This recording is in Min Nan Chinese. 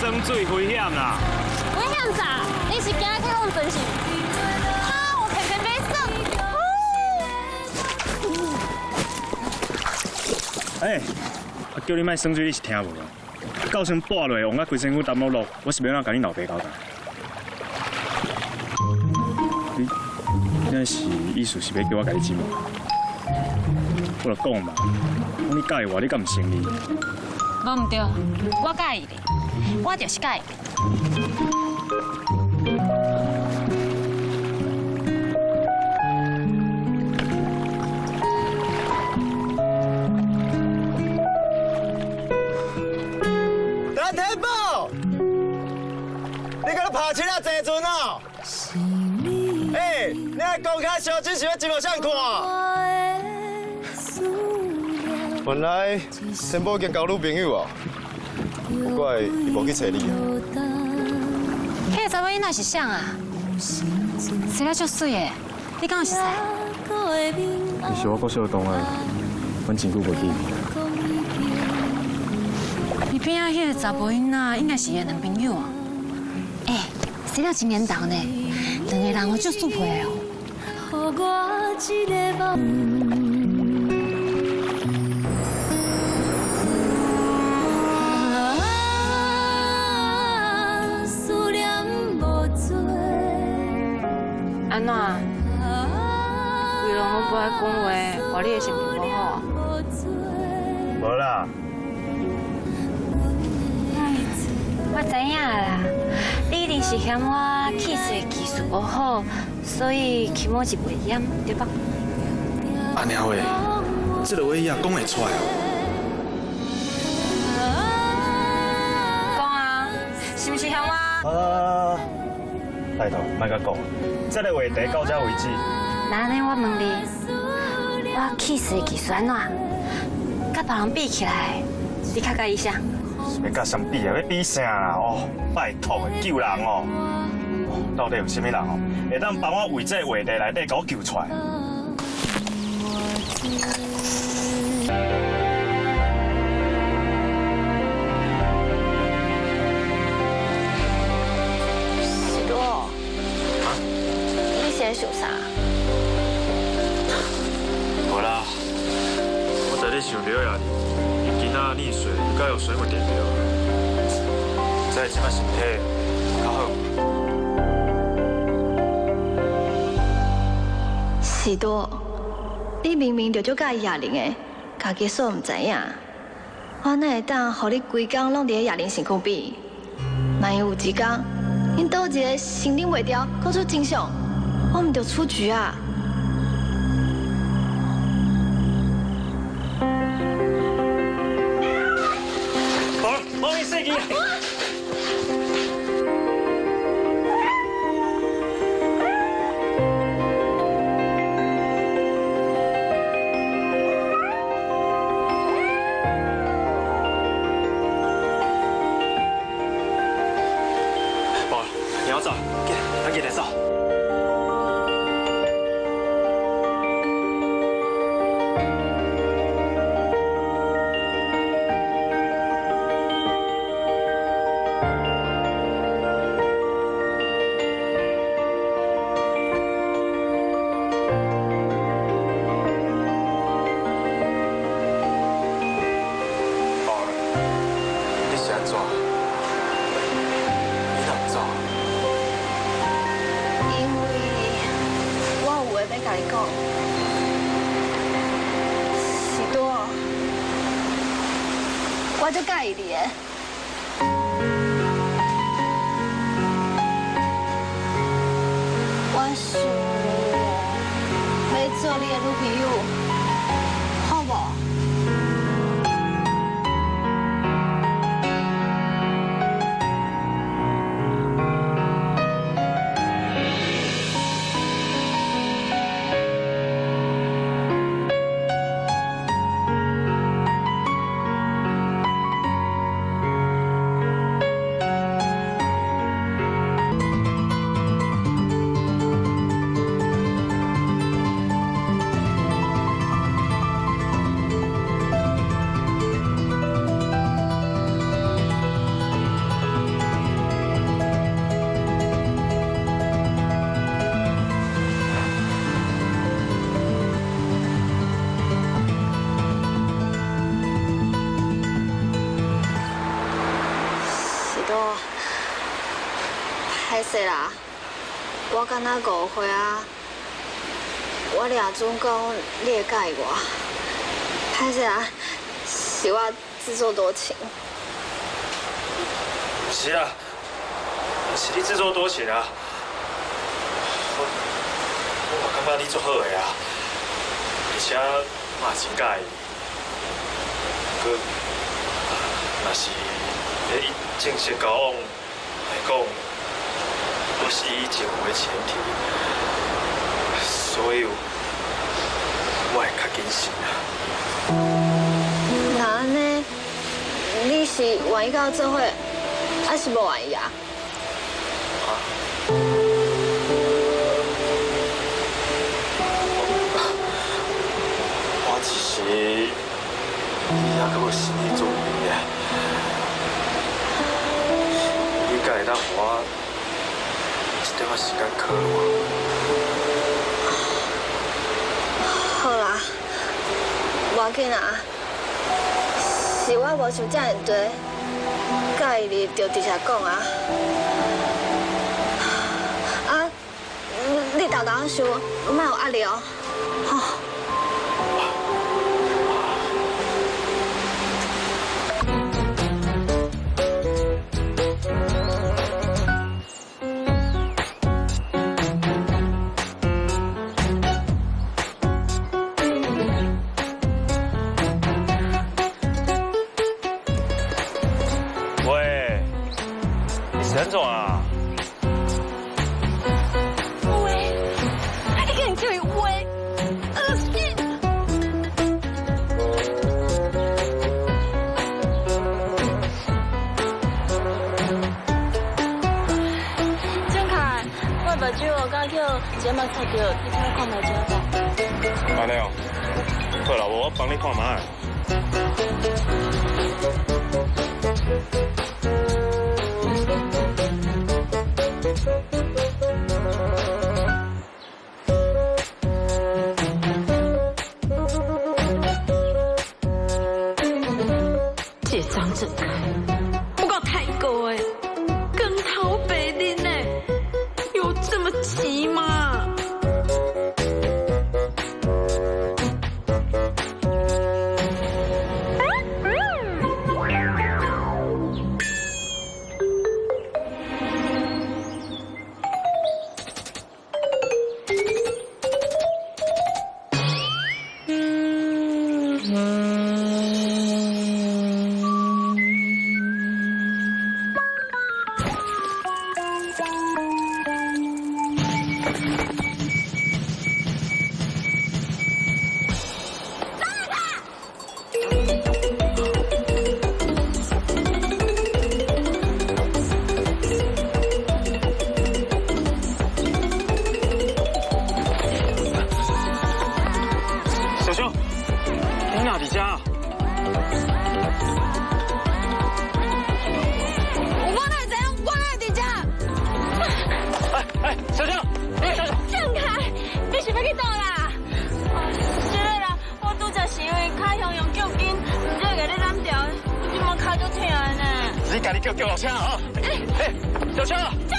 耍水危险啦！危险啥？你是惊去弄真是？哈，我偏偏欲耍。欸，啊叫你莫耍水，你是聽無啊？到先跋落，往甲規身軀澹落落，我是欲按怎共你老爸交代？你，你那是意思是欲叫我共你姊妹？我就講嘛，講你佮意我，你敢毋承認？無毋對，我佮意你，我就是佮意你。陳天寶，你閣咧拍七仔坐船哦？欸，你愛公開相親是欲真無相看？原來天寶已經交女朋友啊，無怪伊無去揣你啊。彼个查某囡仔是誰啊？生了足媠的，你敢有熟似？伊是我國小的同學，阮真久無見。伊邊仔彼个查埔囡仔應該是伊的男朋友啊。欸，生了真緣投呢，兩个人哦足速配的哦。按怎？規攏攏無愛講話，話你的心情無好啊？無啦。我知影啦，你一定是嫌我 kiss 的技術無好，所以起毛就袂厭，對吧？按呢話，這个話伊也講會出來哦。講啊，是毋是嫌我？啊！拜託，莫閣講，這个話題到這為止。那按呢，我問你，我 kiss 的技術按怎？佮別人比起來，你較佮意啥？欲佮誰比啊？欲比啥啦？哦，拜託，救人哦！到底有啥物人哦，會當幫我為這个話題內底共我救出來？是多，你是咧想啥？無啦，我在咧想劉亞玲，伊囡仔溺水，閣予水母電著，毋知這擺身體較好無？是多，你明明就足佮意亞玲的，家己煞毋知影。我哪會當予你規工攏佇咧亞玲身軀邊？萬一有一工，𪜶佗一个先忍袂牢，講出真相，我毋著出局啊！無，無你死去！無，你要走，趕緊來走。寶兒，你是按怎？你哪會走？因為我有話欲共你講，是多，我足佮意你的。我想欲做你的女朋友，好無？歹势啦，我敢若误会啊！我掠准讲你会佮意我，歹势啊，是我自作多情。是啊，是你自作多情啊！我嘛感觉你足好的啊，而且嘛真佮意。不过，若是欲以正式交往来讲，我是以情为前提，所以我会较谨慎啊。那按呢？你是愿意佮我做伙，还是无愿意啊？我只是还阁无心理准备啊。你敢会当予我一点仔时间考虑？好啦，无要紧啦，是我无想这么多，佮意你就直接讲啊。啊，你沓沓想，莫有压力哦，吼。喂，你是按怎啊？喂，你竟然叫伊喂，恶心！郑凯，我目睭哦，敢叫睫毛擦著，你替我看觅一下无？按呢哦，好啦，无我帮你看觅。这个张振凯，有够太高的，光头白脸的，有这么急吗？小秋，你哪伫遮？我哪会知影？我哪会伫遮？哎哎，小秋，你小秋，郑凯，你是欲去佗啦？是的啦，我拄才是因为跤雄用脚筋，毋才会共你揽牢的，我这马跤足疼的呢。你家己叫救护车啊！哎，小秋。郑